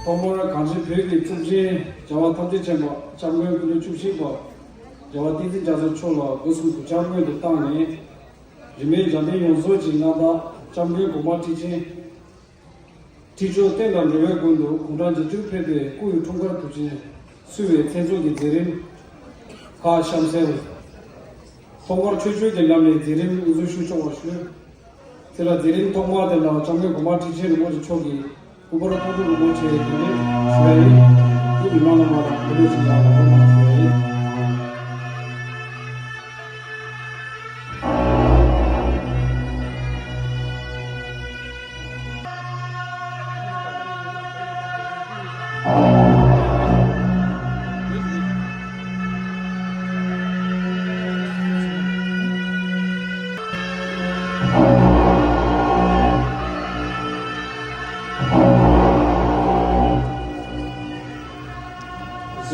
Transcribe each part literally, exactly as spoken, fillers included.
ཐོག་མར་གངས་ཅན་བོད་ཀྱི་གཙུག་རྒྱན་རྒྱལ་བ་ཐམས་ཅད་མཁྱེན་པ་སྐྱབས་མགོན་སྐུ་ཕྲེང་བཅུ་བཞི་པ་རྒྱལ་བ་བསྟན་འཛིན་རྒྱ་མཚོ་མཆོག་ལ་སྒོ་གསུམ་གུས་ཕྱག་སྔོན་དུ་བཏང་ནས། རིས་མེད་འཇམ་དཔལ་ཡོངས་རྫོགས་ཀྱི་མངའ་བདག་སྐྱབས་མགོན་གོང་མ་ཁྲི་ཆེན། ཁྲི་མཆོག་བསྟན་དང་འགྲོ་བའི་མགོན་དུ་དགུང་གྲངས་བརྒྱད་ཅུར་ཕེབས་པའི་སྐུ་ཡི་འཁྲུངས་སྐར་དུས་ཆེན་བསུ་བའི་མཚན་ཚོགས་ཀྱི་མཛད་རིམ་ཁག་གཤམ་གསལ། ཐོག་མར་ཆོས་སྤྱོད་ཀྱི་ལམ་ནས་མཛད་རིམ་དབུ་འཛུགས་ཞུ་ཆོག་པ་ཞུ། དེ་ལ་མཛད་རིམ་ཐོག་མ་དེ་ལ་སྐྱབས་མགོན་གོང་མ་ཁྲི་ཆེན་རིན་པོ་ཆེ་མཆོག་གིས་སྐུ་པར་ཐོག་ཕྲུག་རིན་པོ་ཆེའི་གདན་འདྲེན་ཞུ་ཡ་ཡིན། སྐུ་མི་མང་རྣམས་ལ་གུས་པས་ཅིག་ཡང་ལ་ཧོ་མ་ཞུ་ཡ་ཡིན།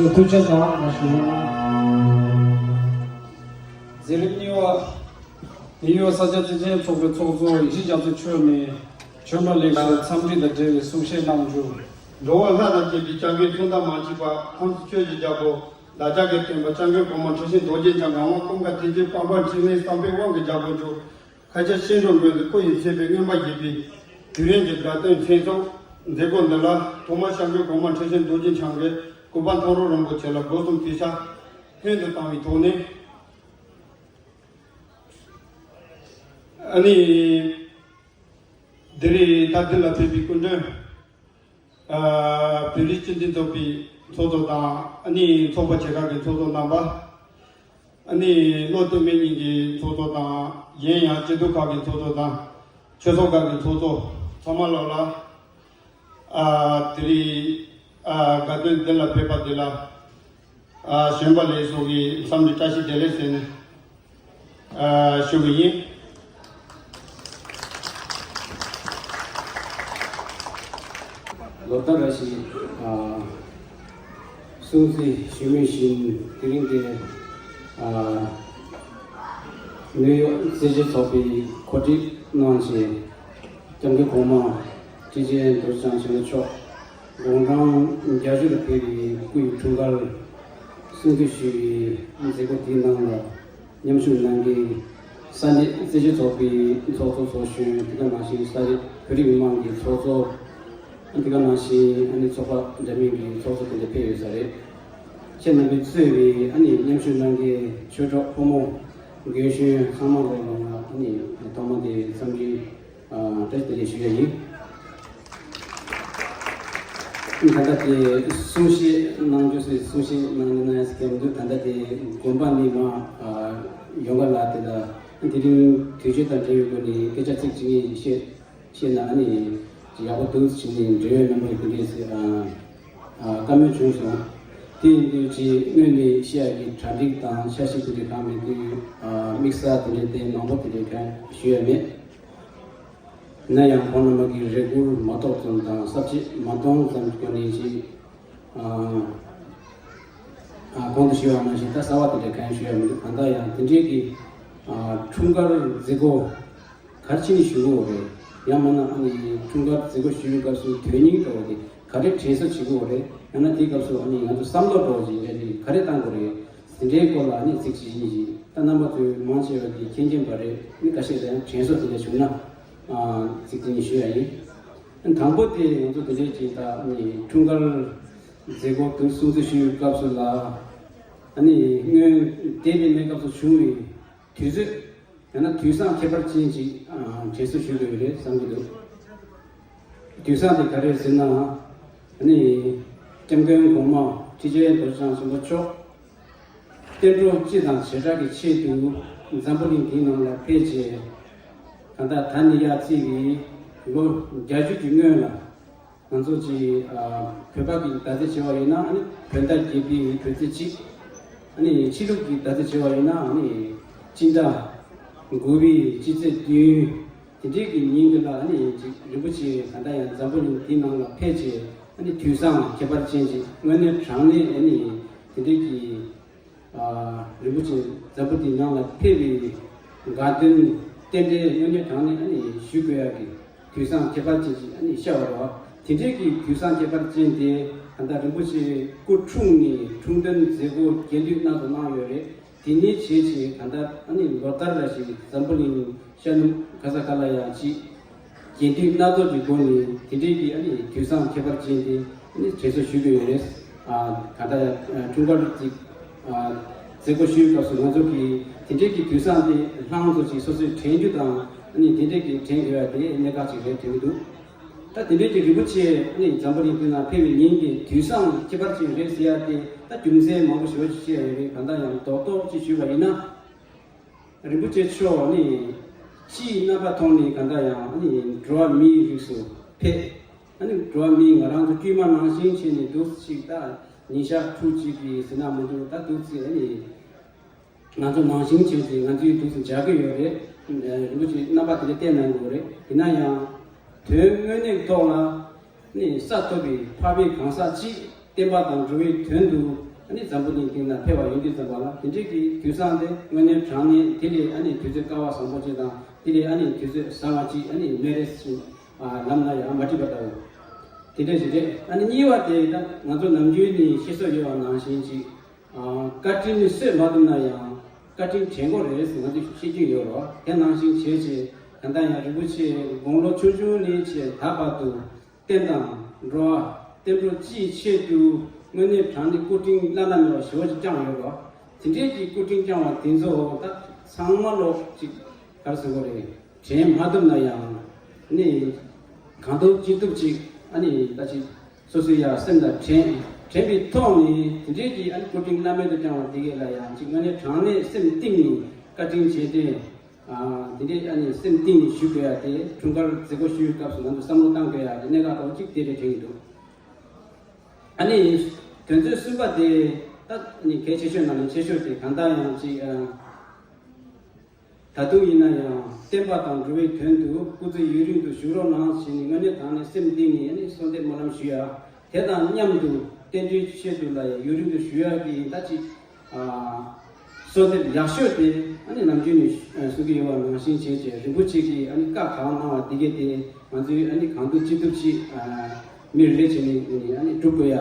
ཟུར་ཐུགས་ཆེ་དང་མ་ཞུ། མཛད་རིམ་གཉིས་པ། དེ་ཡང་ས་སྐྱ་བརྩེ་ཆེན་ཚོགས་པའི་ཚོགས་གཙོ་ཡེ་ཤེས་རྒྱ་མཚོ་མཆོག་ནས་ཆོས་འབྲེལ་ལེགས་བཤད་འཚམས་འདྲི་དང་འབྲེལ་བའི་གསུང་བཤད་གནང་རྒྱུ། འགྲོ་བ་ལྷ་དང་བཅས་པའི་སྐྱབས་མགོན་མཚུངས་ཟླ་མ་མཆིས་པ་ཁམས་སུ་ཆོས་ཀྱི་རྒྱལ་པོ་བདག་ཅག་གི་སྟོན་པ་སྐྱབས་མགོན་གོང་མ་ཁྲི་ཆེན་རྡོ་རྗེ་འཆང་ངག་དབང་ཀུན་དགའ་ཐེག་ཆེན་དཔལ་འབར་འཕྲིན་ལས་བསམ་འཕེལ་དབང་གི་རྒྱལ་པོ་མཆོག་ཁ་ཆེ་ཤིང་འབྲུག་མགོན་དུ་སྐུ་ཡི་མཚན་དཔེ་མངོན་པར་བརྒྱུད་པའི་དུས་རིམ་གྱི་དགའ་སྟོན་མཚན་ཚོགས་མཛད་སྒོ་འདི་ལ་ཐོག་མར་སྐྱབས་མགོན་གོང་མ་ཁྲི་ཆེན་རྡོ་རྗེ་འཆང་གི་སྐུ་པར་མཐོང་གྲོལ་རིན་པོ་ཆེ་ལ་སྒོ་གསུམ་གུས་ཕྱག་སྔོན་དུ་བཏང་བའི་ཐོག་ནས། ཨ་ནི། འདི་རེད། ད་འདི་ལ་ཕེབས་པའི་སྐུ་མགྲོན། ཨ། བོད་རིགས་སྤྱི་མཐུན་ཚོགས་པའི་ཚོགས་གཙོ་དང་ཨ་ནི་ཚོགས་པ་ཆེ་ཁག་གི་ཚོགས་གཙོ་རྣམ་པ། ཨ་ནི་བློ་གཏད་མེད་གཉིས་ཀྱི་ཚོགས་གཙོ་དང་གཞན་ཡང་སྐྱིད་སྡུག་ཁག་གི་ཚོགས་གཙོ་དང་ཆོས་ཚོགས་ཁག་གི་ཚོགས་གཙོ་ཚང་མ་ལོག་ལ། ཨ། དེ་རིང་། ཨ། དགའ་སྟོན་འདི་ལ་ཕེབས་པ་འདི་ལ། ཨ། གཞོན་པ་ལས་ཚོགས་ཀྱི་འཚམས་འདྲི་བཀྲ་ཤིས་བདེ་ལེགས་ཟེར་ནས། ཨ། ཞུ་གི་ཡིན། ལོ་ལྟར་རེ་བཞིན། ཨ། སྲུང་བརྩི་ཞུ་མུས་བཞིན་དེ་རིང་འདིར། ཨ། ནིའུ་ཡོག་རྩེད་འཇོ་ཚོགས་པས་གོ་སྒྲིག་གནང་བྱས། སྐྱབས་མགོན་གོང་མ་ཁྲི་ཆེན་རྡོ་རྗེ་འཆང་ཆེན་པོ་མཆོག་དགུང་གྲངས་བརྒྱད་ཅུ་ལ་ཕེབས་པའི་སྐུ་ཡི་འཁྲུངས་སྐར་སྲུང་བརྩི་ཞུ་བའི་མཛད་སྒོ་དེའི་ནང་ལ་མཉམ་ཞུགས་གནང་མཁན་ས་གནས་རྩེད་འཇོ་ཚོགས་པའི་ཚོགས་གཙོ་ཚོགས་གཞོན། དེ་ག་ནང་བཞིན་ས་གནས་བོད་རིགས་མི་མང་གི་ཚོགས་གཙོ། དེ་ག་ནང་བཞིན་ཨ་ནི་ཚོགས་པ་འདྲ་མིན་གྱི་ཚོགས་གཙོ་དེ་འདྲ་ཕེབས་ཡོད་ས་རེད། ཁྱེད་རྣམ་པས་གཙོས་པའི་ཨ་ནི་མཉམ་ཞུགས་གནང་མཁན་ཆོས་གྲོགས་ཕོ་མོ་རྒན་གཞོན་ཚང་མ་ལོག་ལ་ཨ་ནི་ཐོག་མ་དེ་འཚམས་འདྲི། ཨ། བཀྲ་ཤིས་བདེ་ལེགས་ཞུ་ཡ་ཡིན། ད་ལྟ་དེ་གསུང་བཤད་གནང་རྒྱུ་ཟེར། གསུང་བཤད་གནང་ན་ཡག་ས་ཁེལ་མི་འདུག་ད་ལྟ་དེ་དགོན་པ་ནས་མར། ཨ། ཡོང་ག་ལ་དེ་ལ་དེ་རིང་དུས་ཆེན་དང་འབྲེལ་བའི་སྒོ་ནས་སྐད་ཆ་ཚིག་གཅིག་གཉིས་བཤད་བཤད་ན་ཨ་ནི་ཡག་པོ་འདུག་བྱས་ནས་འབྲེལ་ཡོད་རྣམ་པ་ཡིས་དེ་འདྲས་ཟེར། ཨ། ཨ། བཀའ་མོལ་བྱུང་སོང་། དེ་ཡིན་དུས་ཀྱི་སྔོན་ནས་བཤད་ཡ་གི་གྲ་སྒྲིག་དང་འཆར་གཞི་དེ་འདྲས་གང་མེད་དུས། ཨ། དམིགས་བསལ་དེ་འདྲས་དེ་མང་པོ་དེ་འདྲས་གང་ཞུ་ཡ་མེད། ན་ཡང་ཁོང་རྣམ་པ་གི་རེ་སྐུལ་མ་གཏོགས་ཙམ་དང་ས་བཅད་མ་གཏོང་ཙམ་གྱི་སྒོ་ནས་ཅིག་ཨ། ཨ། གོང་དུ་ཞུས་པ་ནང་བཞིན་ད་གསར་བ་དེ་འདྲ་གང་ཡང་ཞུ་ཡ་མི་འདུག་གང་ལྟར་ཡང་དེ་འདྲའི་གི། ཨ། འཁྲུངས་སྐར་མཛད་སྒོ་ག་རེ་བྱས་ནས་ཞུ་དགོས་རེད། ཡང་མིན་ན་ཨ་ནི་འཁྲུངས་སྐར་མཛད་སྒོ་ཞུ་བའི་སྐབས་སུ་དོན་སྙིང་འདྲ་བོ་དེ་ག་རེ་དྲན་གསོ་བྱེད་དགོས་རེད། ཡང་ན་དེའི་སྐབས་སུ་ཨ་ནི་ང་ཚོ་བསམ་བློ་འདྲ་བོ་ཅིག་ཡ་དེ་ག་རེ་བཏང་དགོས་རེད། དེ་འདྲའི་སྐོར་ལ་ཨ་ནི་ཚིག་གཅིག་གཉིས་ཅིག་ད་རྣམ་པ་ཚོས་མང་ཆེ་བ་དེ་མཁྱེན་མཁྱེན་པ་རེད། ཨ་ནི་ཁ་ཤས་ལ་ཡང་དྲན་གསོ་དེ་འདྲ་བྱུང་ན། ཨ། ཚིག་གཅིག་གཉིས་ཞུ་ཡ་ཡིན། དང་པོ་དེ་ང་ཚོ་དེ་འདྲའི་ཅིག་ད་ཨ་ནི་འཁྲུངས་སྐར་མཛད་སྒོ་དེ་སྲུང་བརྩི་ཞུ་བའི་སྐབས་སུ་ལ། ཨ་ནི་སྔོན་དེ་ལས་མའི་སྐབས་སུ་བྱུང་བའི་དུས་ཚོད། ཡང་ན་དུས་བཟང་ཁྱད་པར་ཅན་ཅིག་ཨ། དྲན་གསོ་ཞུ་དགོས་ཀྱི་རེད་བསམ་གྱི་འདུག་དུས་བཟང་དེ་ག་རེ་ཟེར་ན། ཨ་ནི་སྐྱབས་མགོན་གོང་མ་ཁྲི་ཆེན་རྡོ་རྗེ་འཆང་ཆེན་པོ་མཆོག་བསྟན་འགྲོ་སྤྱི་དང་བྱེ་བྲག་གི་ཆེད་དུ་འཛམ་བུ་གླིང་འདིའི་ནང་ལ་ཕེབས་རྗེས། ད་ལྟ་ད་ནི་ཡར་བརྩིས་པའི་ལོ་བརྒྱད་ཅུ་གི་སྔོན་ལ། ང་ཚོ་གཅིག་ཨ། བོད་པ་གི་ཟླ་ཚེས་བྱས་པ་ཡིན་ན་ཨ་ནི་བོད་ཟླ་བརྒྱད་པའི་བོད་ཚེས་གཅིག་ཨ་ནི་ཕྱི་ལུགས་ཀྱི་ཟླ་ཚེས་བྱས་པ་ཡིན་ན་ཨ་ནི་སྤྱི་ཟླ་དགུ་པའི་སྤྱི་ཚེས་བདུན། དེ་འདྲའི་གི་ཉིན་དེ་ལ་ཨ་ནི་ཅིག་རིན་པོ་ཆེ་གང་ལྟར་ཡང་འཛམ་བུ་གླིང་འདིའི་ནང་ལ་ཕེབས་བྱས། ཨ་ནི་དུས་བཟང་ཁྱད་པར་ཅན་ཅིག་དངོས་གནས་དྲང་གནས་ཨ་ནི་དེ་འདྲའི་གི། ཨ། རིན་པོ་ཆེ་འཛམ་བུ་གླིང་ནང་ལ་ཕེབས་པའི་དགའ་སྟོན་རྟེན་འབྲེལ་དངོས་གནས་དྲང་གནས་ཨ་ནི་ཞུ་དགོས་ཡག་གི་དུས་བཟང་ཁྱད་པར་ཅན་ཅིག་ཨ་ནི་ཤར་བ་རེད་བ། དེ་འདྲའི་གི་དུས་བཟང་ཁྱད་པར་ཅན་དེ་གང་ལྟར་རིན་པོ་ཆེ་སྐུ་འཁྲུངས་ནས་འཁྲུངས་སྟོན་མཛད་སྒོ་རྒྱས་བསྡུས་སྣ་ཚོགས་གནང་ཡོད་རེད། དེ་ནས་བྱས་བྱས་གང་ལྟར་ཨ་ནི་ལོ་ལྟར་ར་ཞིག་འཛམ་བུ་གླིང་ཤར་ནུབ་ག་ས་ག་ལ་ཡང་ཅིག་རྒྱས་བསྡུས་སྣ་ཚོགས་ཀྱི་སྒོ་ནས་དེ་འདྲའི་གི་ཨ་ནི་དུས་བཟང་ཁྱད་པར་ཅན་དེ་ཨ་ནི་དྲན་གསོ་ཞུ་གི་ཡོད་རེད། ཨ་གང་ལྟར་ཡང་འཁྲུངས་སྐར་ཅིག་ཨ་མཛད་སྒོ་ཞུས་སྐབས་སུ་ང་ཚོ་གིས་དེ་འདྲའི་གི་དུས་བཟང་དེ་ལྷང་ཚོ་ཅིག་སོ་སོས་དྲན་རྒྱུ་དང་ཨ་ནི་དེ་འདྲའི་གི་དྲན་དགོས་ཡ་དེ་གནད་འགག་ཅིག་རེད་དྲན་གི་འདུག་ད་དེ་འདྲའི་གི་རིན་པོ་ཆེ་ནི་འཛམ་བུ་གླིང་འདི་ན་ཕེབས་པའི་ཉིན་གྱི་དུས་བཟང་ཁྱད་པར་ཅན་རེད་ཟེར་ཡ་དེ་ད་རྒྱུ་མཚན་མང་པོ་ཞེ་པོ་ཅིག་བཤད་ཡ་ཡོད་རེད། གང་ལྟར་ཡང་རྡོག་རྡོག་ཅིག་ཞུས་པ་ཡིན་ན། རིན་པོ་ཆེ་མཆོག་ནི་སྤྱིའི་རྣམ་པ་མཐོང་ནས་གང་ལྟར་ཡང་ནི་འགྲོ་བ་མིའི་རིགས་སུ་ཕེབས། ཨ་ནི་འགྲོ་བ་མིའི་ང་རང་ཚོ་དཀྱུས་མ་ནང་བཞིན་བྱས་ནས་འདུག་ཅིག་ད་ཉིན་ཞག་ཕྲུགས་གཅིག་གི་ཟེར་ན་མི་འདུག་ད་འདུག་ཅིག་ཨ་ནི། ང་ཚོ་ནང་བཞིན་བྱས་ཏེ་ང་ཚོའི་དུས་སུ་མཇལ་གྱི་ཡོད་རེད། རིན་པོ་ཆེའི་རྣམ་པ་དེ་འདྲ་བསྟན་གནང་གི་ཡོད་རེད། ཡིན་ན་ཡང་དོན་དངོས་གནས་ཐོག་ལ་ནི་ས་ཐོབ་པའི་འཕགས་པའི་གང་ཟག་ཅིག་བསྟན་པ་དང་འགྲོ་བའི་དོན་དུ་ཨ་ནི་འཛམ་བུ་གླིང་སྟེང་ན་ཕེབས་པ་ཡིན་དུས་ཙམ་པ་ལ་དེ་འདྲའི་གི་དུས་བཟང་དེ་དངོས་གནས་དྲང་གནས་དེ་ལས་ཨ་ནི་དུས་ཚོད་སྐལ་བ་བཟང་པོ་ཅིག་དང་དེ་ལས་ཨ་ནི་དུས་ཚོད་བཟང་བ་ཅིག་ཨ་ནི་མེད་རེད་ཟེར་ལབ་ན་ཡང་མ་འགྲིག་པ་ལྟ་བུ་དེ་འདྲ་ཞིག་རེད། ཨ་ནི་གཉིས་པ་དེ་ད་ང་ཚོ་ནམ་རྒྱུན་ནས་ཤེས་སོ་ཡོད་པ་ནང་བཞིན་ཅིག་བཀའ་དྲིན་ནི་གསོས་མ་ཐུབ་ན་ཡང་བཀའ་དྲིན་དྲན་དགོས་རེད་ཟེར་ང་ཚོས་ཤེས་ཀྱི་ཡོད་རེད། དེ་ནང་བཞིན་བྱས་བྱས་ད་ལྟ་ཡང་རིན་པོ་ཆེ་དགུང་ལོ་ཆུང་ཆུང་ནས་བྱས་ད་བར་དུ་བསྟན་དང་འགྲོ་བ་བསྟན་འགྲོ་སྤྱིའི་ཆེད་དུ་དངོས་གནས་དྲང་གནས་སྐུ་དྲིན་བླ་ན་མེད་པ་ཞེ་པོ་ཅིག་བསྐྱངས་ཡོད་རེད། དེ་འདྲའི་གི་སྐུ་དྲིན་བསྐྱངས་པ་དེ་ཚོ་ད་ཚང་མ་ལོག་ཅིག་ག་རེ་ཟེར་དགོས་རེད། དྲན་མ་ཐུབ་ན་ཡང་ནི་གང་ཐུབ་ཅི་ཐུབ་ཅིག་ཨ་ནི་ད་ཅིག་སོ་སོའི་ཡ་སེམས་ལ་དྲན་དྲན་པའི་ཐོག་ནས་དེ་འདྲའི་གི་ཨ་ནི་སྐུ་དྲིན་བླ་མེད་དུ་བསྐྱངས་པ་དེ་གས་ལ་ཡང་ཅིག་དངོས་གནས་དྲང་གནས་སེམས་གཏིང་ནས་བཀའ་དྲིན་ཆེ་སྟེ། དེ་འདྲའི་ཨ་ནི་སེམས་གཏིང་ནས་ཞུ་དགོས་ཡ་དེ་འཁྲུངས་སྐར་མཛད་སྒོ་ཞུ་བའི་སྐབས་སུ་ང་ཚོ་བསམ་བློ་བཏང་དགོས་ཡ་དེ་གནད་འགག་ཏོག་ཅིག་དེ་རེད་དྲན་གྱི་འདུག་ཨ་ནི་དོན་ཚན་གསུམ་པ་དེ་ད་ཨ་ནི་གལ་ཆེ་ཤོས་ནང་ནས་ཆེ་ཤོས་དེ་གང་ལྟར་ཡང་ཅིག་ད་དུང་ཡིན་ན་ཡང་བསྟན་པ་དང་འགྲོ་བའི་དོན་དུ་སྐུ་ཚེ་ཡུན་རིང་དུ་བཞུགས་རོགས་གནང་ཞེས་ནས་དངོས་གནས་དྲང་གནས་སེམས་གཏིང་ནས་ནི་གསོལ་འདེབས་སྨོན་ལམ་ཞུ་ཡ། དེ་དང་མཉམ་དུ་བསྟན་འགྲོའི་ཆེད་དུ་ལ་ཡང་ཡུན་རིང་དུ་བཞུགས་ཡ་གི་ད་ཅིག་གསོལ་འདེབས་ཡག་ཤོས་དེ་ཨ་ནི་ནམ་རྒྱུན་ནས་གསུང་གི་ཡོད་པ་ནང་བཞིན་བྱས་བྱས་རིན་པོ་ཆེ་གིས་ཨ་ནི་བཀའ་གང་གནང་བ་དེ་གས་དེ་ང་ཚོས་ཨ་ནི་གང་ཐུབ་ཅི་ཐུབ་ཅིག་མི་རེ་རེ་བྱས་ནས་ཨ་ནི་སྒྲུབ་དགོས་ཡ།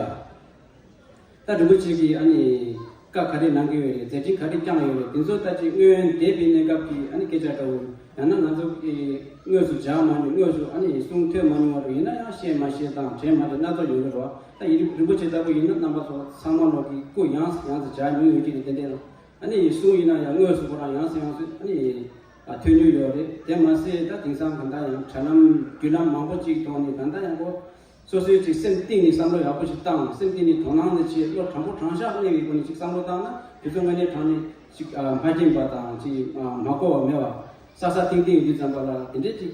ད་རིན་པོ་ཆེ་གིས་ཨ་ནི་བཀའ་ག་རེ་གནང་གི་ཡོད་རེད། མཛད་འཕྲིན་ག་རེ་བསྐྱངས་ཡོད་རེད། དེ་ཚོ་ད་ཅིག་སྔོན་འདས་པའི་གནས་སྐབས་ཀྱི་ཨ་ནི་སྐད་ཆ་འདྲ་བོ་ཡང་ན་ང་ཚོ་གིས་དངོས་སུ་མཇལ་མ་མྱོང་དངོས་སུ་ཨ་ནི་གསུང་ཐོས་མ་མྱོང་བ་རུ་ཡིན་ན་ཡང་བཤད་མ་ཤེས་དང་དྲན་མ་དྲན་སྣ་ཚོགས་ཡོང་གི་རེད་བ། ད་ཡིན་རིན་པོ་ཆེ་ལྟ་བུ་ཡིན་ན་རྣམ་པ་ཚོ་ཚང་མ་ལོག་གི་སྐུ་ཡང་ཡང་དུ་མཇལ་མྱོང་ཡོད་ཀྱི་རེད། དེ་འདྲ་ཨ་ནི་གསུང་ཡིན་ན་ཡང་དངོས་སུ་ཁོ་རང་ཡང་སེ་ཡང་སེ་ཨ་ནི་ཐོས་མྱོང་ཡོད་རེད། དེ་མ་ཟད་ད་དེང་སང་གང་ལྟར་ཡང་དྲ་ལམ་བརྒྱུད་ལམ་མང་པོ་ཅིག་ཐོག་ནས་གང་ལྟར་ཡང་གོ་སོ་སོའི་ཅིག་སེམས་གཏིང་ནས་བསམ་བློ་ཡག་པོ་ཞིག་བཏང་། སེམས་གཏིང་ནས་དོ་སྣང་ནས་བྱེད། བློ་དྲང་པོ་དྲང་བཞག་གནས་པའི་སྒོ་ནས་ཅིག་བསམ་བློ་བཏང་ན་དེ་ཚོ་དངོས་གནས་དྲང་ནས་ཅིག་མ་སྐྱེངས་པ་དང་ཅིག་མ་གོ་བ་མེད་པ་ས་ས་ཐིང་ཐིང་ཡོད་དུས་ཙམ་པ་ལ་དེ་འདྲའི་ཅིག་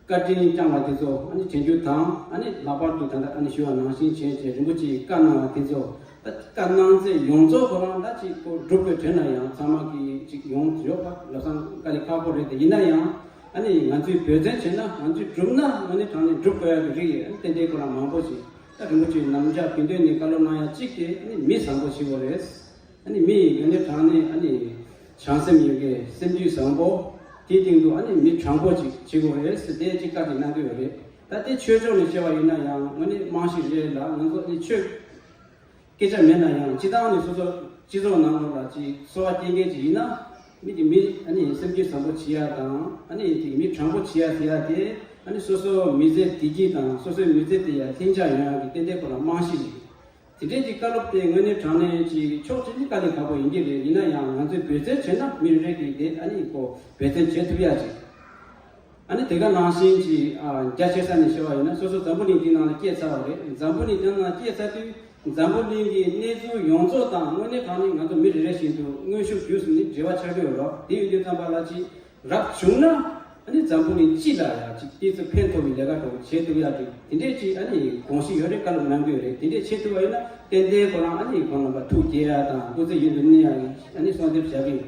བཀའ་དྲིན་བསྐྱངས་པ་དེ་ཚོ་ཨ་ནི་དྲན་རྒྱུ་དང་ཨ་ནི་ལྷག་པར་དུ་ད་ལྟ་ཨ་ནི་ཞུ་བ་ནང་བཞིན་བྱས་བྱས་རིན་པོ་ཆེའི་བཀའ་གནང་བ་དེ་ཚོ་ད་བཀའ་གནང་ཚེ་ཡོངས་རྫོགས་ཁོ་རང་ད་ཅིག་གོ་སྒྲུབ་དགོས་དྲན་ན་ཡང་ཚང་མ་གི་ཅིག་ཡོང་ཡོད་པ་ལབ་སང་དཀའ་ལས་ཁག་པོ་རེད། དེ་ཡིན་ན་ཡང་། ཨ་ནི་ང་ཚོས་འབད་བརྩོན་བྱས་ན་ང་ཚོས་བསྒྲུབས་ན་ཨ་ནི་དྲང་ནས་འགྲུབ་དགོས་ཡ་གི་རིགས་ཡོད། ཨ་ནི་ཏན་ཏན་ཁོ་རང་མང་པོ་ཞིག་ད་རིན་པོ་ཆེའི་ནམ་ཞག་བོད་དོན་ནས་བཀའ་སློབ་གནང་ཡ་གཅིག་དེ་ཨ་ནི་མི་བཟང་པོ་ཞིག་པོ་རེད། ཨ་ནི་མི་ཡི་ཨ་ནི་དྲང་ནས་ཨ་ནི་བྱང་སེམས་ཡོད་མཁན་སེམས་རྒྱུད་བཟང་པོ་དེའི་སྟེང་དུ་ཨ་ནི་མི་དྲང་པོ་ཅིག་བྱེད་དགོས་རེད་ཟེར་དེ་ཅིག་བཀའ་དེ་གནང་གི་ཡོད་རེད། ད་དེ་ཆོས་ཕྱོགས་ནས་བཤད་པ་ཡིན་ན་ཡང་ཨ་ནི་རྨང་གཞི་རེད་ལ་ང་ཚོ་ཨ་ནི་ཆོས། སྐད་ཆ་མེད་ན་ཡང་སྤྱི་བཏང་ནས་སོ་སོ་སྤྱི་ཚོགས་ནང་ལོགས་ལ་ཅིག་གསོ་བ་སྐྱེལ་མཁན་ཅིག་ཡིན་ན་མི་དེ་མི་ཨ་ནི་སེམས་རྒྱུད་བཟང་པོ་བྱེད་ཡ་དང་ཨ་ནི་དེ་མི་དྲང་པོ་བྱེད་ཡ་ཟེར་ཡ་དེ་ཨ་ནི་སོ་སོ་མི་ཚེ་བདེ་སྐྱིད་དང་སོ་སོའི་མི་ཚེ་དེ་ཡ་ལྷིང་འཇགས་ཡོང་ཡ་གི་ཏན་ཏན་ཁོ་རང་རྨང་གཞི་ཞིག་དེ་འདྲའི་ཅིག་བཀའ་སློབ་དེ་དངོས་གནས་དྲང་གནས་ཅིག་ཕྱོགས་གཅིག་ནས་དཀའ་ལས་ཁག་པོ་ཡིན་གྱི་རེད། ཡིན་ན་ཡང་ང་ཚོས་འབད་བརྩོན་བྱས་ན་མི་རེ་རེ་གིས་དེ་ཨ་ནི་ཁོ་འབད་བརྩོན་བྱེད་ཐུབ་ཡ་ཅིག་ཨ་ནི་དེ་ག་ནང་བཞིན་གྱི་ཨ་རྒྱ་ཆེ་ས་ནས་བཤད་པ་ཡིན་ན་སོ་སོ་འཛམ་བུ་གླིང་འདི་ནང་ལ་སྐྱེས་ཚར་བ་རེད། འཛམ་བུ་གླིང་འདི་ནང་སྐྱེས་ཚར་དུས་འཛམ་བུ་གླིང་གི་གནས་ཚུལ་ཡོངས་རྫོགས་དང་དངོས་གནས་དྲང་གནས་ང་ཚོ་མི་རེ་རེ་བཞིན་དུ་མངོན་ཤུགས་བརྒྱུད་གསུམ་ནས་འབྲེལ་བ་ཆགས་ཀྱི་ཡོད་རེད། དེ་ཡིན་དུས་ཙམ་པ་ལ་ཅིག་རབ་བྱུང་ན་ཨ་ནི་འཛམ་བུ་གླིང་སྤྱི་ལ་ཡང་ཅིག་ཏོག་ཙམ་ཕན་ཐོགས་པའི་ལས་ཀ་འགྲོ་བྱེད་ཐུབ་ཡག་གི་དེ་འདྲས་ཅིག་ཨ་ནི་དགོངས་གཞི་ཡོད་རེད། བཀའ་སློབ་གནང་གི་ཡོད་རེད། དེ་འདྲས་བྱེད་ཐུབ་པ་ཡིན་ན་ཏན་ཏན་ཁོ་རང་ཨ་ནི་ཁོང་རྣམ་པ་ཐུགས་དགྱེས་ཡག་དང་སྐུ་ཚེ་ཡུན་དུ་གནས་ཡག་གི་ཨ་ནི་གསོལ་འདེབས་བྱ་གི་ཡོད།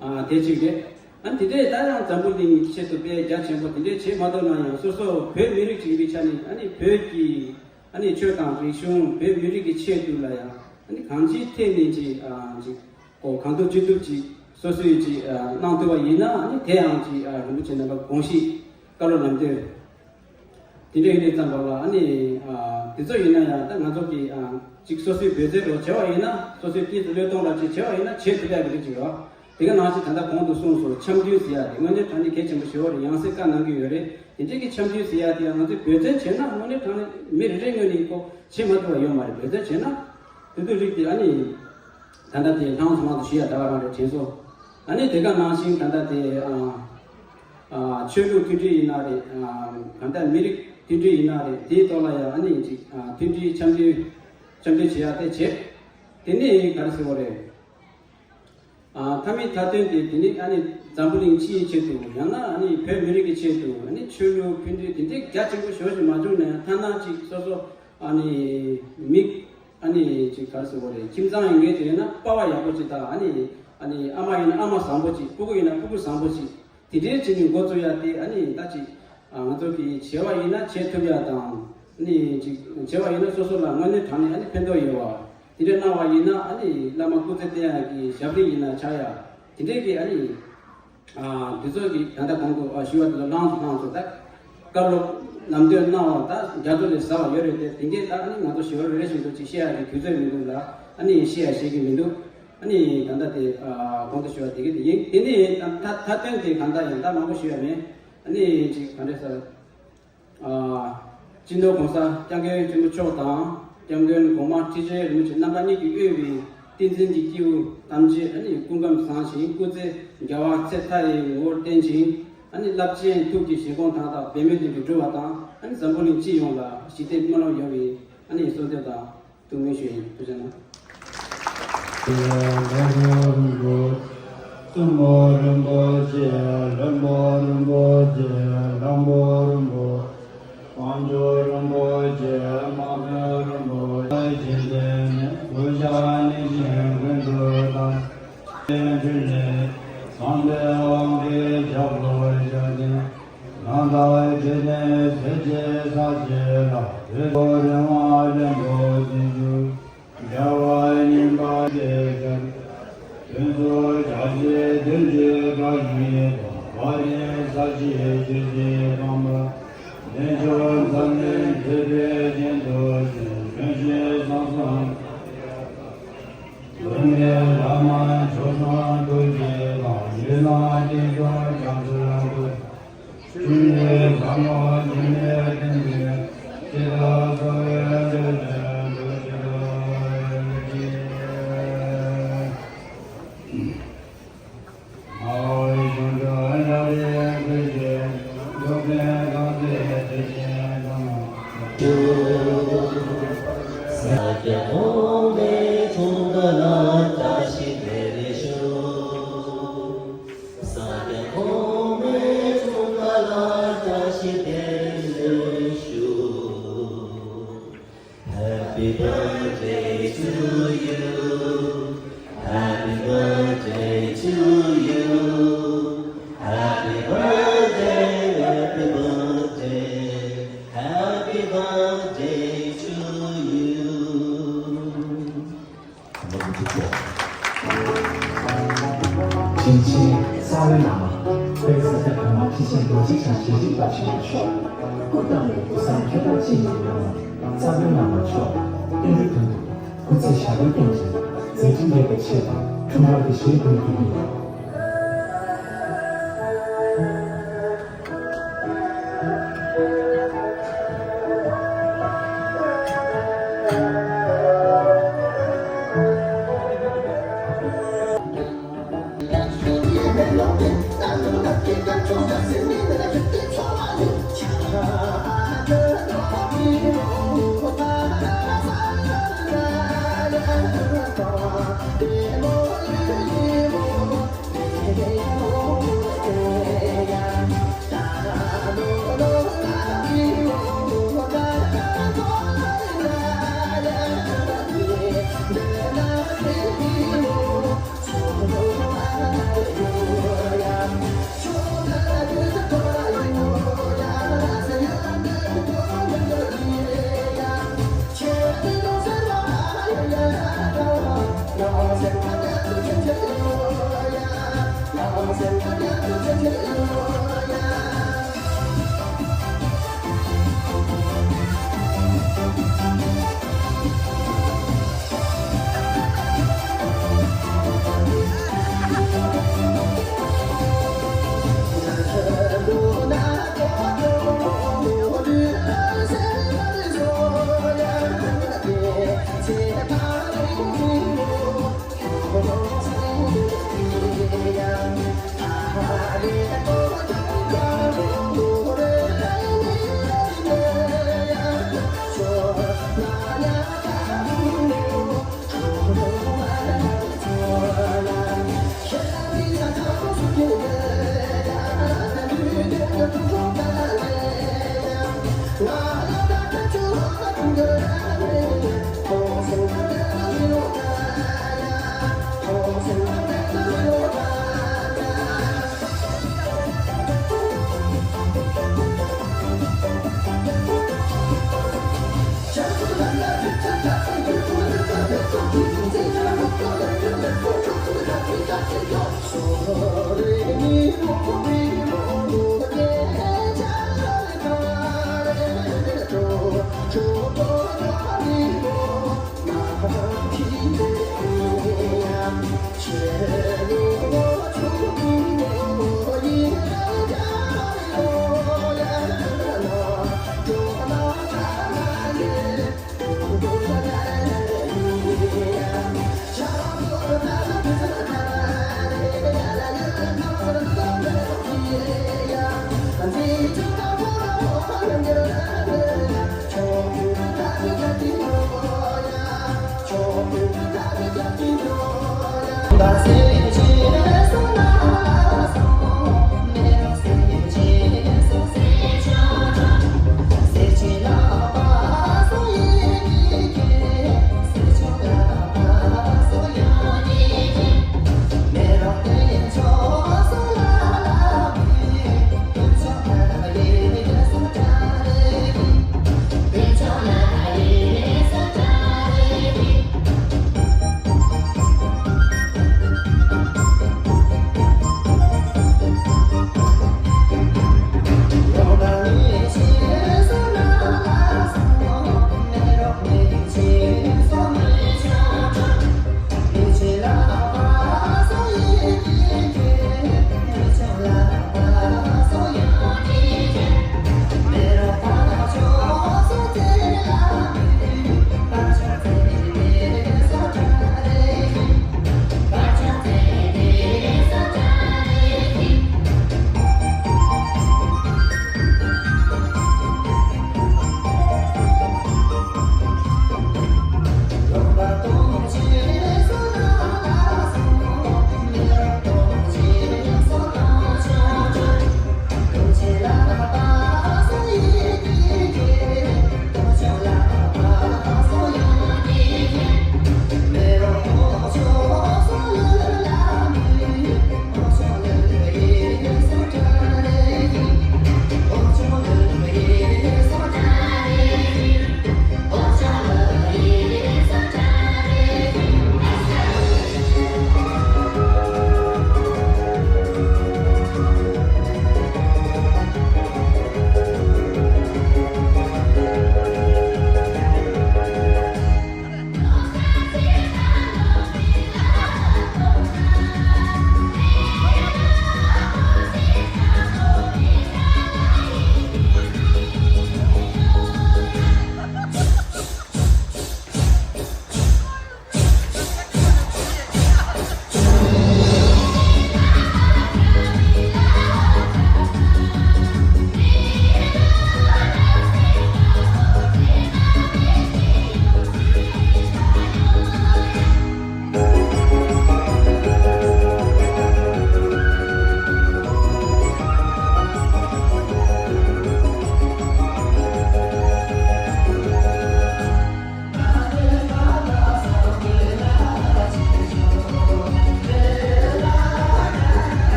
ཨ་དེ་གཅིག་རེད། ཨ་དེ་འདྲས་ད་ཡང་འཛམ་བུ་གླིང་གི་ཆེད་དུ་དཔེ་རྒྱ་ཆེན་པོ་དེ་འདྲས་བྱེད་མ་ཐུབ་ན་ཡང་སོ་སོ་བོད་མི་རིགས་ཅིག་ཡིན་པའི་ཆ་ནས་ཨ་ནི་བོད་ཀྱི་ཨ་ནི་ཆོས་དང་རིག་གཞུང་བོད་མི་རིགས་ཀྱི་ཆེད་དུ་ལ་ཡང་ཨ་ནི་གང་ཅིའི་ཐད་ནས་ཅིག་ཨ་ཅིག་གོ་གང་ཐུབ་ཅི་ཐུབ་ཅིག་སོ་སོས་ཅིག་ཨ་གནང་ཐུབ་པ་ཡིན་ན་ཨ་ནི་དེ་ཡང་ཅིག་ཨ་རིན་པོ་ཆེ་རྣམ་པ་དགོངས་གཞི་བཀའ་སློབ་ལམ་སྟོན། དེ་འདྲ་ཡིན་དུས་ཙམ་པ་ལ་ཨ་ནི་ཨ་དེ་ཚོ་ཡིན་ན་ཡང་ད་ང་ཚོ་གི་ཨ་ཅིག་སོ་སོའི་འབད་རྩོལ་རོགས་བྱས་པ་ཡིན་ན་སོ་སོའི་དཀྱིལ་དུ་བློས་གཏོང་ར་ཅིག་བྱས་པ་ཡིན་ན་བྱེད་ཐུབ་ཡག་གི་རིགས་ཅིག་ཡོད། དེ་ག་ནང་བཞིན་ད་ལྟ་གོང་དུ་གསུངས་སོང་། འཆམ་མཐུན་ཟེར་ཡག་དེ་དངོས་གནས་དྲང་གནས་གལ་ཆེན་པོ་ཞེ་པོ་རེད། ཡང་སེ་བཀའ་གནང་གི་ཡོད་རེད། དེ་འདྲའི་གི་འཆམ་མཐུན་ཟེར་ཡག་དེ་ཡང་ང་ཚོས་འབད་རྩོལ་བྱས་ན་དངོས་གནས་དྲང་གནས་མི་རེ་རེའི་ངོས་ནས་ཁོ་བྱེད་མ་ཐུབ་པ་ཡོད་མ་རེད། འབད་རྩོལ་བྱས་ན་དེ་ཚོའི་རིགས་དེ་ཨ་ནི་ད་ལྟ་དེ་ལྷང་ཚོ་ལྷང་ཚོ་ཞུ་ཡག་ད་ག་རང་རེད་དྲན་སོང་། ཨ་ནི་དེ་ག་ནང་བཞིན་ད་ལྟ་དེ་ཨ་ཨ་ཆོས་ལུགས་མཐུན་སྒྲིལ་ཡིན་ན་རེད། ཨ་གང་ལྟར་མི་རིགས་མཐུན་སྒྲིལ་ཡིན་ན་རེད། དེའི་ཐོག་ལ་ཡང་ཨ་ནི་ཅིག་ཨ་མཐུན་སྒྲིལ་འཆམ་མཐུན་འཆམ་མཐུན་བྱེད་ཡག་དེ་བྱེད། དེ་ནས་ག་རེ་ཟེར་བ་རེད། ཨ་མཐའ་མའི་མཐའ་དོན་དེ་དེ་ནི་ཨ་ནི་འཛམ་བུ་གླིང་སྤྱིའི་ཆེད་དུ། ཡང་ན་ཨ་ནི་བོད་མི་རིགས་ཀྱི་ཆེད་དུ། ཨ་ནི་ཆོས་ལུགས་མཐུན་སྒྲིལ་དེ་འདྲའི་རྒྱ་ཆེན་པོ་ཞེ་པོ་ཞིག་མ་བྱུང་ན་ཡང་ཐ་ན་ཅིག་སོ་སོ་ཨ་ནི་མི་ཨ་ནི་ཅིག་ག་རེ་ཟེར་བ་རེད། ཁྱིམ་ཚང་ཡིན་མཁན་ཅིག་ཡིན་ན་པ་ཕ་ཡག་པོ་ཅིག་དང་། ཨ་ནི་ཨ་ནི་ཨ་མ་ཡིན་ན་ཨ་མ་བཟང་པོ་ཅིག། སྤུ་གུ་ཡིན་ན་སྤུ་གུ་བཟང་པོ་ཅིག། དེ་འདྲའི་བྱེད་མིན་འགོ་བཙུགས་ཡ་དེ་ཨ་ནི་ད་ཅིག་ང་ཚོ་གི་བྱས་པ་ཡིན་ན་བྱེད་ཐུབ་ཡ་དང་། ཨ་ནི་ཅིག་བྱས་པ་ཡིན་ན་སོ་སོ་ལ་དངོས་གནས་དྲང་གནས་ཨ་ནི་ཕན་ཐོགས་ཡོད་བ། དེ་འདྲ་གནང་བ་ཡིན་ན་ཨ་ནི་བླ་མ་སྐུ་ཚེ་བརྟན་ཡ་གི་ཞབས་རིམ་ཡིན་ན་ཆགས་ཡ། དེ་འདྲའི་གི་ཨ་ནི་ཨ་དེ་ཚོ་གི་ད་ལྟ་གོང་དུ་ཨ་ཞུ་བ་དེ་ཚོ་ལྷང་ཚོ་ལྷང་ཚོ་ད་བཀའ་སློབ་ལམ་སྟོན་གནང་བ་ད་རྒྱ་མཚོ་ལས་ཟབ་པ་ཡོད་རེད་དེ། དེ་འདྲའི་ད་ཨ་ནི་ང་ཚོ་ཞི་བ་རེ་རེ་བཞིན་དུ་ཅིག་བཤད་ཡ་གི་དུས་ཚོད་མི་འདུག་ལ། ཨ་ནི་བཤད་ཡ་བཤད་ཀྱི་མི་འདུག། ཨ་ནི་ད་ལྟ་དེ་ཨ་གོང་དུ་ཞུ་བ་དེ་གི་དེ་ཡིན། དེ་ནི་ད་མཐའ་མཐའ་དོན་དེ་གང་ལྟར་ཡང་ད་མང་པོ་ཞུ་ཡ་མེད། ཨ་ནི་ཅིག་ག་འདྲ་ཟེར། ཨ་སྤྱི་ནོར་༸གོང་ས་༸སྐྱབས་མགོན་ཆེན་པོ་མཆོག་དང་། སྐྱབས་མགོན་གོང་མ་ཁྲི་ཆེན་རིན་པོ་ཆེ་རྣམ་པ་གཉིས་ཀྱིས་དབུས་པའི་བསྟན་འཛིན་གྱི་སྐྱེས་བུ་ཐམས་ཅད་ཨ་ནི་སྐུ་ཁམས་བཟང་ཞིང་སྐུ་ཚེ་རྒྱལ་བ་ཚེ་མཐའ་ཡས་ངོ་བོར་བརྟན་ཅིང་། ཨ་ནི་རླབས་ཆེན་ཐུགས་ཀྱི་བཞེད་དགོངས་མཐའ་དག་འབད་མེད་དུ་འགྲུབ་པ་དང་། ཨ་ནི་འཛམ་བུ་གླིང་སྤྱི་ཡོངས་ལ་ཞི་བདེ་སྨོན་ལམ་ཡོང་བའི་ཨ་ནི་གསོལ་འདེབས་དང་། ཐུགས་སྨོན་ཞུ་ཡིན། ཐུགས་རྗེ་གནང་། ལྷུན་པོ་རིན་པོ་ཆེ། ལྷུན་པོ་རིན་པོ་ཆེ། ལྷུན་པོ་རིན་པོ། དཀོན་མཆོག་རིན་པོ་ཆེ། དམག་དཔོན་རིན་པོ་ཆེ། འཇིག་རྟེན་ནི་བུ་ཤ་ནི་ཞིང་ཀུན་ཏུ་དང་། ཕྲིན་ལས་ཚངས་པའི་དབང་གིས་ཁྱབ་པར་བྱ་སྟེ། ཡང་དག་འཇིག་རྟེན་ཚེ་གཅིག་ས་གཅིག་ལ། དུས་འཁོར་རིམ་བ་རིན་པོ་ཆེ་བཞུགས། རྒྱལ་བ་ཉིད་པ་ཞེས་བྱ། ཕུན་ཚོགས་རྒྱ་ཆེ་བདུན་གྱི་བཀའ་བཞིན་དང་། བ་དན་ས་གཞི་ཆུ་སྲིན་ཁམས་པ། བདེ་མཆོག་འཛམ་གླིང་མཁས་པའི་ཞིང་དུ་བྱོན། ལྷུན་བཞུགས་ས་གསུམ། ལྷུན་གྱི་ལྷ་མོ་མཆོག་གསུམ་ཐུགས་རྗེ་དང་། ཡུལ་ལྷ་དྲི་བསུང་རྒྱ་མཚོའི་གཏེར། ཆོས་ཉིད་ཟབ་མོ་འཇིགས་མེད་བསྟན་པའི་ཕྱིར། ལྟ་ཚོགས་པའི་འདུ་བྱེད་འདུ་བྱེད་པ། ཨའོ་ཡི་གཞུང་དུ་ཨ་ཡ་རེ་ཁུ་ཞེས་འཇོག་པའི་གང་ཚེ་དེ་བཞིན་དང་། ས་སྐྱ་གོང་མའི་འཁྲུངས་སྐར་ལ་བཀྲ་ཤིས་བདེ་ལེགས་ཞུ། ས་སྐྱ་གོང་མའི་འཁྲུངས་སྐར་ལ་བཀྲ་ཤིས་བདེ་ལེགས་ཞུ། Happy birthday to you. Happy birthday to you. Happy birthday, happy birthday, happy birthday to you. རིན་ཆེན་རྩ་བའི་བླ་མ། དཔལ་ས་སྐྱ་གོང་མ་ཁྲི་ཆེན་རྡོ་རྗེ་འཆང་ཞལ་གཅིག་དཔའ་ཆེན་པོ་མཆོག། སྐུ་བལྟམས་པའི་སྐུ་གསུང་ཐུགས་དམ་བཅས་ཀྱི་བླ་མ་རྩ་བའི་བླ་མ་མཆོག་རྟེན་འབྲེལ་དོན་དུ་སྐུ་ཚེ་ཞབས་པད་བརྟན་ཅིང་མཛད་འཕྲིན་རྒྱས་པའི་ཆེད་དུ་འཁྲུངས་སྐར་གྱི་གཞས་འབུལ་རྒྱུ་ཡིན།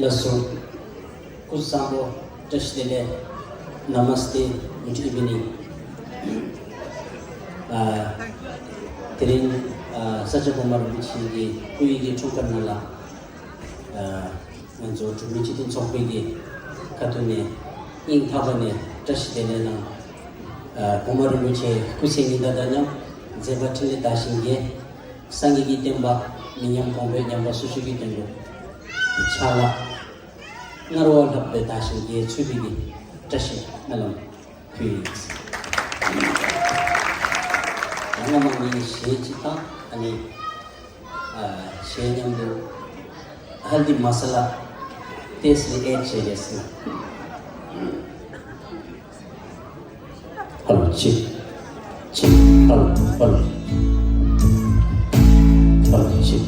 ལགས་སོ། སྐུ་གཟུགས་བཟང་པོ། བཀྲ་ཤིས་བདེ་ལེགས། Namaste, good evening. ཨ། དེ་རིང་ཨ་ས་སྐྱ་གོང་མ་རིན་པོ་ཆེ་གི་སྐུ་ཡི་གི་འཁྲུངས་སྐར་ནང་ལ། ཨ། ང་ཚོ་འབྲུག་མི་སྤྱི་མཐུན་ཚོགས་པའི་གི་ཁ་ཐུག་ནས་སྙིང་ཐག་པ་ནས་བཀྲ་ཤིས་བདེ་ལེགས་གནང་། ཨ། གོང་མ་རིན་པོ་ཆེ་སྐུ་ཚེ་ཉི་ཟླ་དང་མཉམ་མཛད་པ་འཕྲིན་ལས་དར་ཞིང་རྒྱས། སངས་རྒྱས་ཀྱི་བསྟན་པ་མི་ཉམས་གོང་འཕེལ། ཉམས་པ་སོར་ཆུད་ཀྱི་དོན་དུ་ཕྱག་ལག་སྔར་བ་ལྷག་པའི་དར་ཞིང་རྒྱས་ཚུལ་དེ་གི་བཀྲ་ཤིས་སྨོན་ལམ་ཕུལ་ཡོད། སྔ་མ་ངས་གཞས་གཅིག་དང་ཨ་ནི་ཨ་གཞས་མཉམ་དུ་ཧལ་དི་མ་ས་ལ་ཏེས་རེ་ཨེ་ཆེ་རེ་སི། ཨ་ལོ་ཅིག་ཅིག་ཨ་ལོ་ཨ་ལོ་ཨ་ལོ་ཅིག་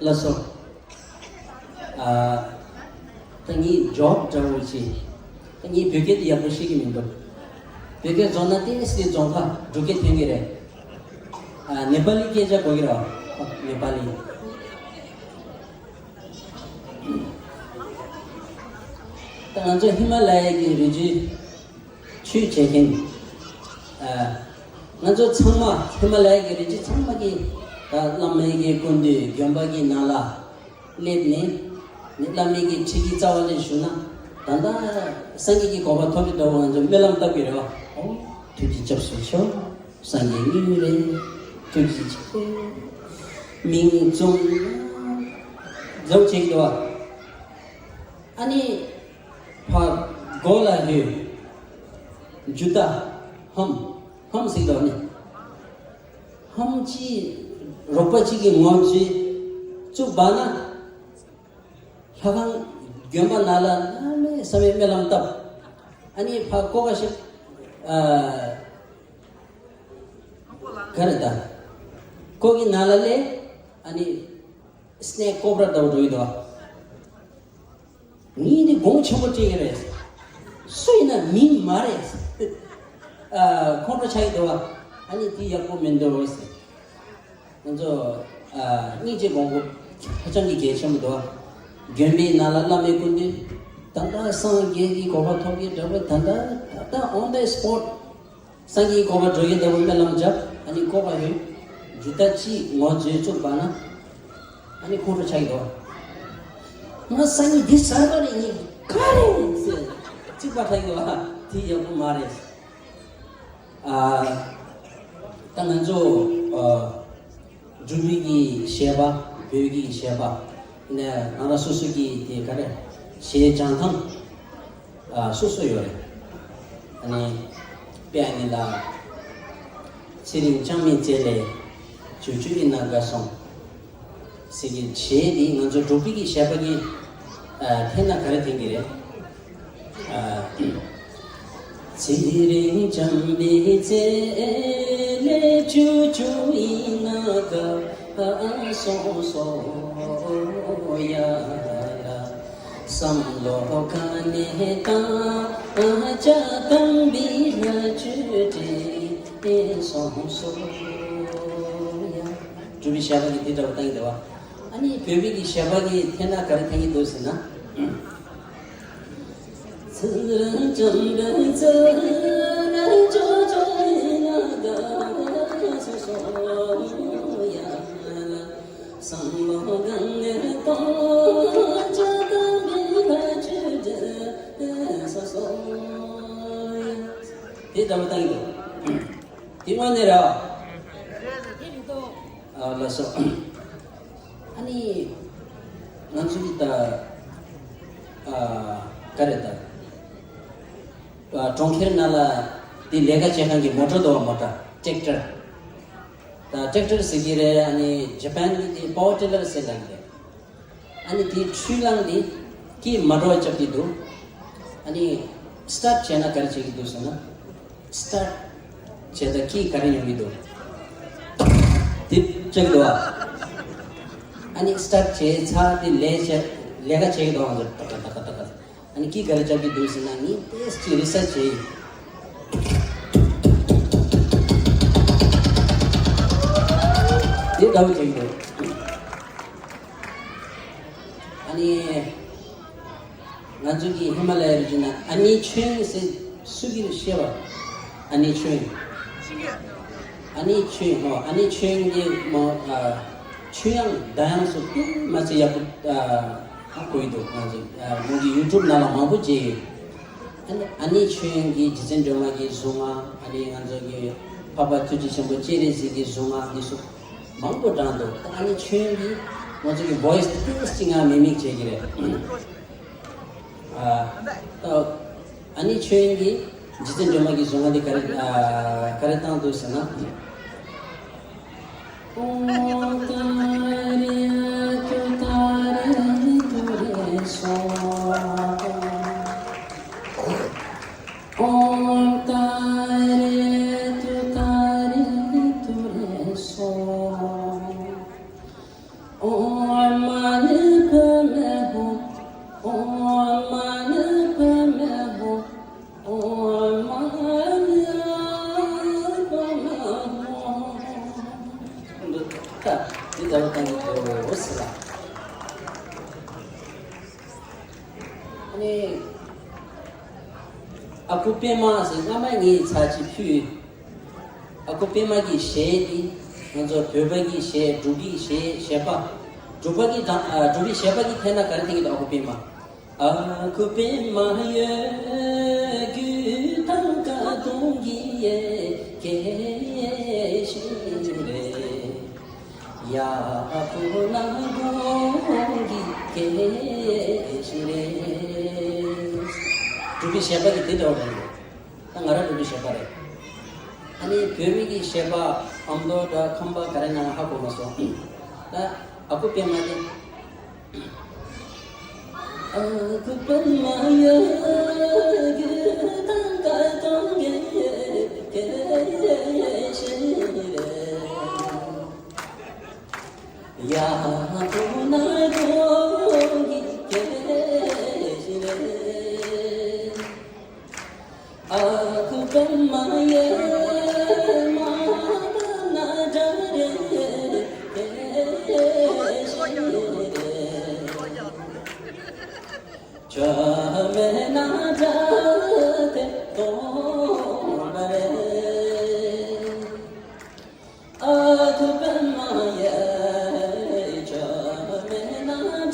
ལགས་སོ། ད་ངའི་ཇོབ་འདྲ་བོ་ཅིག་ད་ངའི་བོད་སྐད་དེ་ཡག་པོ་ཤེས་ཀྱི་མི་འདུག་བོད་སྐད་རྫོགས་ན་ཏོག་ཙམ་རྫོང་ཁ་འབྲུག་སྐད་ཐོན་གྱི་རེད། ཨ། ནེ་པ་ལི་སྐད་ཆ་གོ་གི་རེད་བ། ནེ་པ་ལི། ད་ང་ཚོ་ཧི་མ་ལ་ཡའི་གི་རི་རྒྱུད་ཆོས་བྱེད་མཁན། ཨ། ང་ཚོ་ཚང་མ་ཧི་མ་ལ་ཡའི་གི་རི་རྒྱུད་ཚང་མ་གི་ད་བླ་མའི་གི་སྐུ་མདུན་དགོན་པ་གི་ནང་ལ་སླེབས་ནས། ནི་བླ་མའི་གི་ཁྲིད་ཀྱི་རྩ་བ་ལས་ཞུ་ན། ད་ལྟ་སངས་རྒྱས་ཀྱི་གོ་འཕང་ཐོབ་པའི་འདྲ་བོ་ང་ཚོ་སྨོན་ལམ་བཏབ་ཀྱི་རེད་བ། ཨོ། ཐུགས་རྗེ་སྐྱབས་སུ་མཆིའོ། སངས་རྒྱས་དངོས་རེད། ཐུགས་རྗེ་ཆེ། མིང་བཙུམ་ན་འཛོམས་བྱེད་ཀྱི་འདུག་བ། ཨ་ནི་ཕར་སྒོ་ལ་ལྷོད། ཇུ་ཏ་ཧམ་ཧམ་ཟེར་གྱི་འདུག་ནི། ཧམ་གཅིག་རོགས་པ་གཅིག་གིས་ངོ་བཅུག་བཅུག་པ་ན། ལྷ་ཁང་དགོན་པ་ནང་ལ་གནམ་མེད་ས་མེད་སྨོན་ལམ་བཏབ། ཨ་ནི་ཕར་ཀོ་ཁ་ཤི། ཨ། ག་རེ་ད། ཀོ་གི་ནང་ལ་སླེབས། ཨ་ནི་སྣེ་ཀོབ་ར་འདྲ་བོ་འགྲོ་གི་འདུག་ངས་འདི་དགོངས་ཆེན་པོ་སྤྲད་ཀྱི་རེད། སུ་ཡིན་ན་མིན་མ་རེད། ཨ། ཁོང་ཁྲོ་ཆགས་ཀྱི་འདུག་བ། ཨ་ནི་དེ་ཡག་པོ་མི་འདུག་ཟེར། ང་ཚོ། ཨ། སྙིང་རྗེ་དགོངས་པ་ཧ་ཅང་གི་གལ་ཆེན་པོ་འདུག་དགོན་པའི་ནང་ལ་བླ་མའི་སྐུ་མདུན། ད་ལྟ་སངས་རྒྱས་ཀྱི་གོ་འཕང་ཐོབ་ཀྱི་འདྲ་བོ། ད་ལྟ་ད་ལྟ་on the spot སངས་རྒྱས་ཀྱི་གོ་འཕང་འགྲོ་ཡི་འདྲ་བོ་སྨོན་ལམ་བརྒྱབ། ཨ་ནི་ཀོ་བ་ཡོད། ཇུ་ཏ་གཅིག་ངོ་བཅུག་བཅུག་པ་ན། ཨ་ནི་ཁོང་ཁྲོ་ཆགས་ཀྱི་འདུག་ང་སང་ཉིན་འདི་གསར་པ་རེད། ངས་ག་རེ་ཟེར། གཅིག་པ་ཆགས་ཀྱི་འདུག་དེ་ཡག་པོ་མ་རེད། ཨ། ད་ང་ཚོ། ཨ། འབྲུག་པའི་གི་གཞས་པ། བོད་ཀྱི་གཞས་པ། ནས་རང་རང་སོ་སོ་གི་དེ་ག་རེ། གཞས་སྦྱང་སྟངས། ཨ། སོ་སོ་ཡོད་རེད། ཨ་ནི་དཔེ་ཨ་ནི་ལ། ཚེ་རིང་ལྕང་མའི་རྩེ་ལས། ཇོ་ཇོ་ཡིན་ན་དགའ་སོང་། ཟེར་གྱི་གཞས་འདི་ང་ཚོ་འབྲུག་པའི་གི་གཞས་པ་གི། ཨ། འཐེན་ན་ག་རེ་འཐེན་གྱི་རེད། ཨ། ཚེ་རིང་ལྕང་མའི་རྩེ་ལས་ཇོ་ཇོ་ཡིན་ན་དགའ་སོང་སོ་ཡ་ལ། བསམ་བློ་ག་ནས་བཏང་ཅག་དམ་པའི་ལྷ་ཆོས་དྲན་སོང་སོ་ཡ། འབྲུག་པའི་གཞས་པ་གི་འདི་འདྲ་བོ་བཏང་གི་འདུག་བ། ཨ་ནི་བོད་པའི་གི་གཞས་པ་གི་འཐེན་ན་ག་རེ་འཐེན་གྱི་འདུག་ཟེར་ན། ཚེ་རིང་ལྕང་མའི་རྩེ་ལས་ཇོ་ཇོ་ཡིན་ན་དགའ་སོང་སོ་ཡ། བསམ་བློ་ག་ནས་བཏང་ཅག་དམ་པའི་ལྷ་ཆོས་དྲན་སོང་སོ་ཡ། དེ་འདྲ་བོ་བཏང་གི་འདུག་དེ་དངོས་གནས་རེད་བ། ཨ། ལགས་སོ། ཨ་ནི་ང་ཚོ་གི་ད། ཨ། ག་རེ་ད། ཨ། གྲོང་ཁྱེར་ནང་ལ་དེ་ལས་ཀ་བྱེད་མཁན་གྱི་མོ་ཊ་འདུག་བ། མོ་ཊ། ཊེག་ཊར། ད་ཊེག་ཊར་ཟེར་གྱི་རེད། ཨ་ནི་ཇ་པན་གྱི་དེ་པ་ཝར་ཊི་ལར་ཟེར་ལབ་ཀྱི་རེད། ཨ་ནི་དེའི་འཕྲུལ་གླང་དེ་ཀི་མ་འགྲོ་བ་རྐྱབ་ཀྱི་འདུག་ཨ་ནི་སི་ཊཱར་ཊི་བྱས་ན་ག་རེ་བྱེད་ཀྱི་འདུག་ཟེར་ན། སི་ཊཱར་ཊི་བྱས་ད་ཀི་ག་རེ་ཡོང་གི་འདུག་དེ་རྐྱབ་ཀྱི་འདུག་བ། ཨ་ནི་སི་ཊཱར་ཊི་བྱས་ཚར་དེ་ལས་བྱས། ལས་ཀ་བྱེད་ཀྱི་འདུག་ང་ཚོ་ཏག་ཏག་ཏག་ཏག་ཏག་ཨ་ནི་ཀི་ག་རེ་རྐྱབ་ཀྱི་འདུག་ཟེར་ན། ངས་ཏོག་ཙམ་རི་སར་ཆི་བྱས་ཡིན། དེ་འདྲ་བོ་བྱེད་ཀྱི་འདུག་ཨ་ནི་ང་ཚོ་གི་ཧི་མ་ལ་ཡའི་རི་རྒྱུད་ན་ཨ་ནེ་ཆོས་དབྱིངས་ཟེར་སུ་གིས་ཤེས་པ། ཨ་ནེ་ཆོས་དབྱིངས། ཨ་ནེ་ཆོས་དབྱིངས་ཧོ། ཨ་ནེ་ཆོས་དབྱིངས་འདི་མོ། ཨ། ཆོས་དབྱངས་གདངས་དབྱངས་སུ་དཔེ་མ་ཚད་ཡག་པོ། ཨ། གོ་ཡི་འདུག་ང་ཚོ། ཨ། མོ་གི་ཡུ་ཊུབ་ནང་ལ་མང་པོ་མཇལ་ཡོད། ཨ་ནི་ཨ་ནེ་ཆོས་དབྱིངས་ཀྱི་རྗེ་བཙུན་སྒྲོལ་མ་གི་གཟུངས་སྔགས། ཨ་ནི་ང་ཚོ་གི་འཕགས་པ་ཐུགས་རྗེ་ཆེན་པོ་སྤྱན་རས་གཟིགས་ཀྱི་གཟུངས་སྔགས་འདི་ཚོ་མང་པོ་བགྲངས་འདུག་ད་ཨ་ནེ་ཆོས་དབྱིངས་ཀྱིས་ང་ཚོ་གི་ཝོ་ཡི་སི་ཏོག་ཙམ་ཅིག་ང་མི་མིག་བྱེད་ཀྱི་རེད། ཨ། ད་ཨ་ནེ་ཆོས་དབྱིངས་ཀྱིས་རྗེ་བཙུན་སྒྲོལ་མ་གི་གཟུངས་སྔགས་འདི་ག་རེ། ཨ། ག་རེ་བཏང་འདུག་ཟེར་ན། ཨོཾ་ཏཱ་རེ་ཏུཏྟཱ་རེ་ཏུ་རེ་སྭཱ་ཧཱ། ཨོཾ་ཏཱ་རེ་ཏུཏྟཱ་རེ་ཏུ་རེ་སྭཱ་ཧཱ། ཨོཾ་མ་ཎི་པདྨེ་ཧཱུྃ། འདི་ལྟ་བུ་བཏང་གི་འདུག་ཟེར་ལ། ཨ་ནི། ཨ་ཁུ་པད་མ་ཟེར་སྔ་མ་ངས་ཚར་གཅིག་ཕུལ། ཨ་ཁུ་པད་མ་གི་གཞས་འདི། ང་ཚོ་བོད་པ་གི་གཞས། འབྲུག་གི་གཞས། གཞས་པ། འབྲུག་པ་གི་དང་། ཨ། འབྲུག་པའི་གཞས་པ་གི་ཐད་ན་ག་རེ་འཐེན་གྱི་འདུག་ཨ་ཁུ་པད་མ། ཨ་ཁུ་པད་མ་ཡོད་རྒྱུ་དང་ཀ་དུང་གི་ཡེ་གེ་ཤི་རེད། ཡ་ཁུ་ན་གུང་གི་གེ་ཤི་རེད། འབྲུག་པའི་གཞས་པ་གི་དེ་འདྲ་བ་རེད། ད་ང་རང་འབྲུག་པའི་གཞས་པ་རེད། ཨ་ནི་བོད་མི་གི་གཞས་པ་ཨ་མདོ་འདྲ་ཁམས་པ་ག་རེ་ན་ཧ་གོ་མ་སོང་། ད་ཨ་ཁུ་པད་མ་དེ། ཨ་ཁུ་པད་མ་ཡོད་རྒྱུ་དང་ཀ་དུང་གི་གེ་ཤི་རེད། ཡ་ཁུ་ན་གུང་གི་གེ་ཤི་རེད། ཨ་ཁུ་པད་མ་ཡེ་མ་ན་དྲ་རེ་ཤི་རེད། ཆོ་མེ་ན་དྲ་དེ་དོ་རེད། ཨ་ཁུ་པད་མ་ཡེ་ཆོ་མེ་ན་